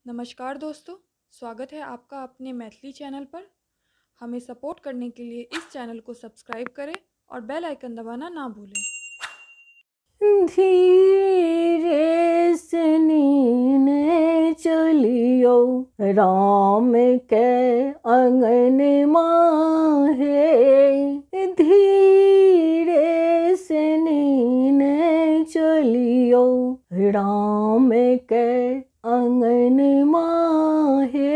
नमस्कार दोस्तों, स्वागत है आपका अपने मैथिली चैनल पर। हमें सपोर्ट करने के लिए इस चैनल को सब्सक्राइब करें और बेल आइकन दबाना ना भूलें। धीरे से नीने चलियो राम के अंगन माहे, धीरे से नीने चलियो राम के अंगन माहे।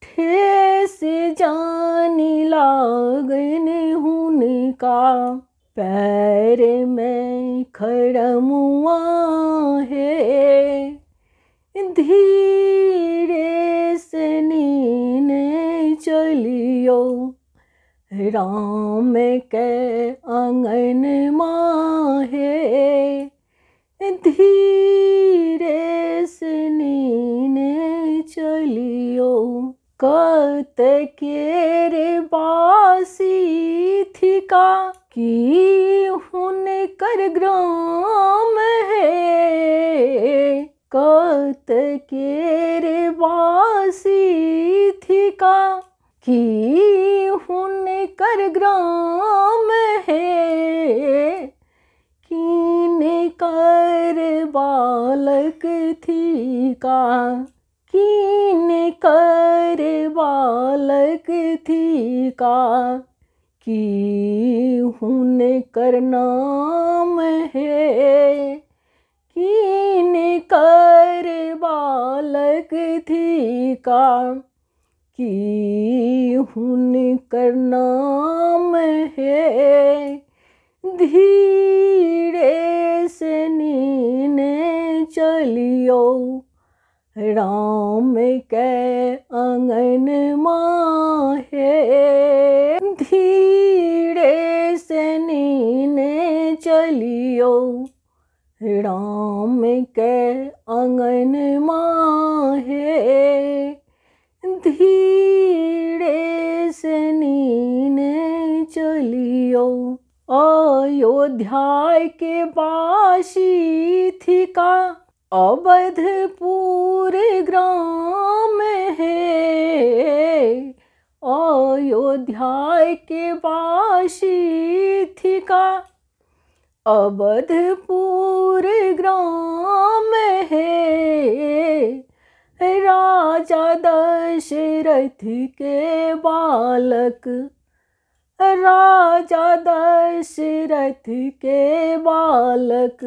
ठेस जानी लागन हुनका पैर में खड़मुआ है, धीरे से नीने चलियो राम के अंगन माहे, धीरे से नीने चलियो। कत केर बासी थिका की हुनकर ग्राम है, कत केर बासी थिका की हुनकर ग्राम है, कीन कर बालक थिका, कीन कर बालक थिका की हुनकर नाम है, कीन कर बालक थिका की हुनकर नाम है। धीरे से नीने चलियो राम के अंगन माहे, धीरे से नीने चलियो राम के अंगन माहे, धीरे से नीने चलियो। अयोध्या के बासी थिका अवधपुर ग्राम है, अयोध्या के बासी थिका अवधपुर ग्राम है, राजा दशरथ के बालक, राजा दशरथ के बालक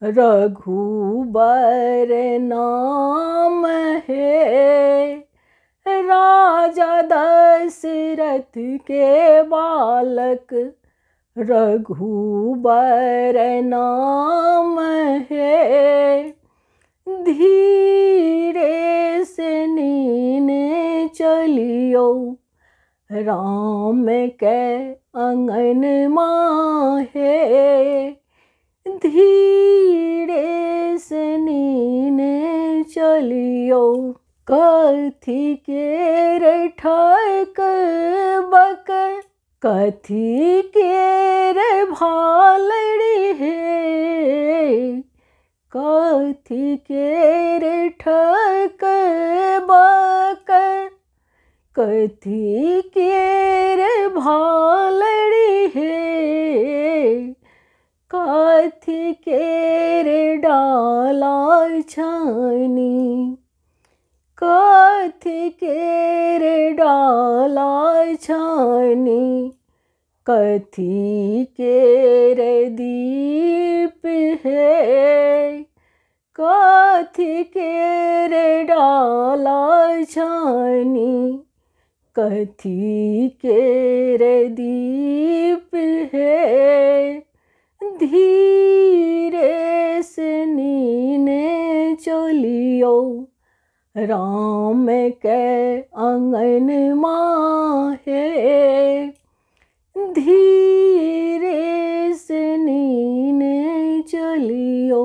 रघुबर नाम है, राजा दशरथ के बालक रघुबर नाम है। धीरे से नीने चलियो राम के अंगन माहे, धीरे से नीने चलियो। कथी केर ठक बक कथी केर भालड़ी है, कथी केर ठक बक कथी केर भालड़ी है, कथी केर डाला छानी, कथी केर डाला छानी, कथी केर दीप है, कथी केर डाला छानी, कथी केर दीप है। धीरे से नीने चलियो राम के अंगन माहे, धीरे से नीने चलियो।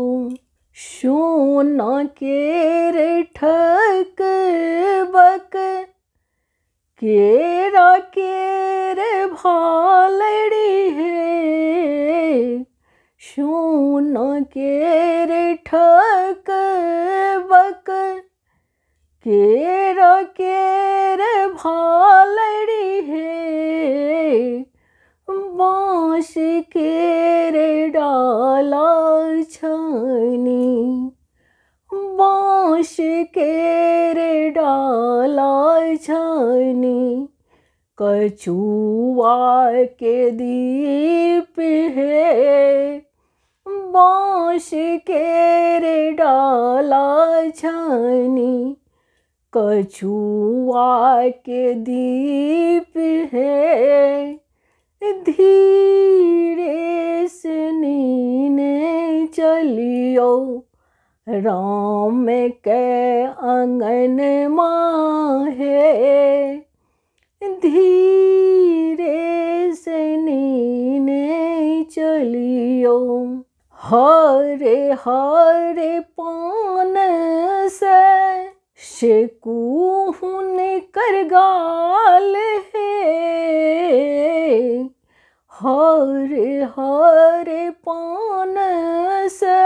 सोना केर ठक बक केरा केर भालड़ी है, सोना केर ठक बक केर केर भालड़ी हे, बाँस केर डाला छानी, बाँस केर डाला छानी, कछुआ के दीप हे, बाँस केर डाला छानी, कछुआ के दीप हे। धीरे से नीने चलियो राम के आंगन माहे, धीरे से नीने चलियो। हरे हरे पान से शेकूहुन कर गाल हे, हरे हरे पान से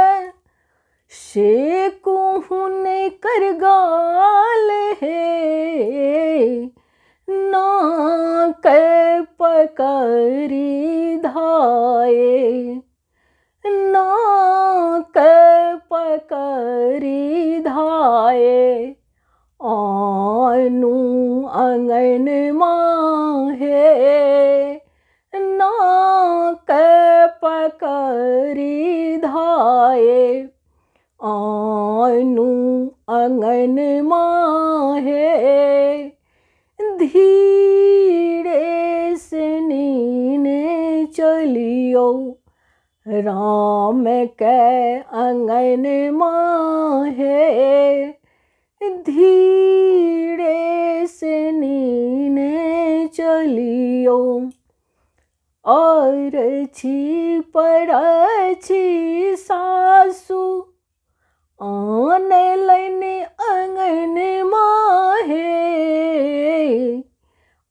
शेकूहुन कर गाल हे, नाक पकड़ी धाये, नाक पकड़ी धाये, आनु आंगन माहे, नाक पकड़ी धाये, आनु आंगन माहे। धीरे से नीने चलियो राम के आंगन माहे, धीरे से नीने चलियो। और छी परछी सासू आने लैने आंगन माहे,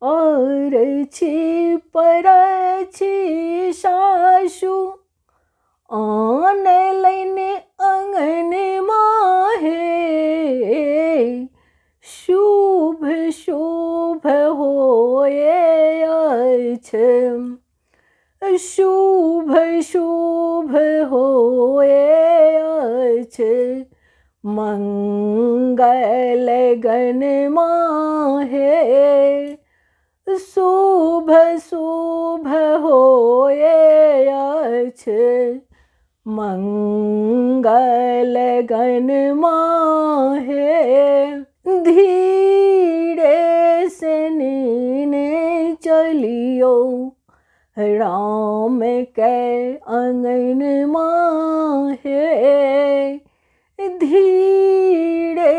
और छी परछी सासू आने लैने आंगन माहे, शुभ शुभ होए अछि, शुभ शुभ होए अछि, मंगल गण माहे, शुभ शुभ होए अछि, मंगल गण माहे। धीरे से नीने चलियो राम के आंगन माहे, धीरे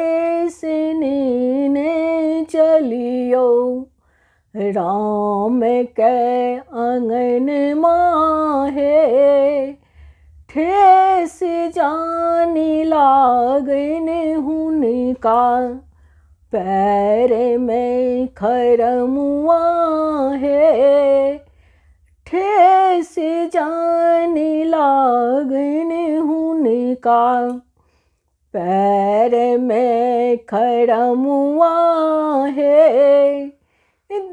से नीने चलियो राम के आंगन माहे। ठेस जानी लागन हुनका पैर में खरमुआ है, ठेस जानी लागन हुनका पैर में खरमुआ है।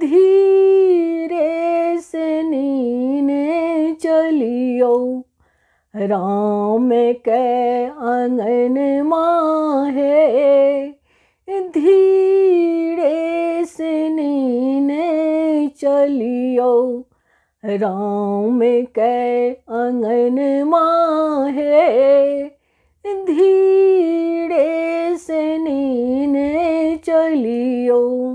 धीरे से नीने चलियो राम के आंगन माहे, धीरे से नीने चलियो राम के आंगन माहे, धीरे से नीने चलियो।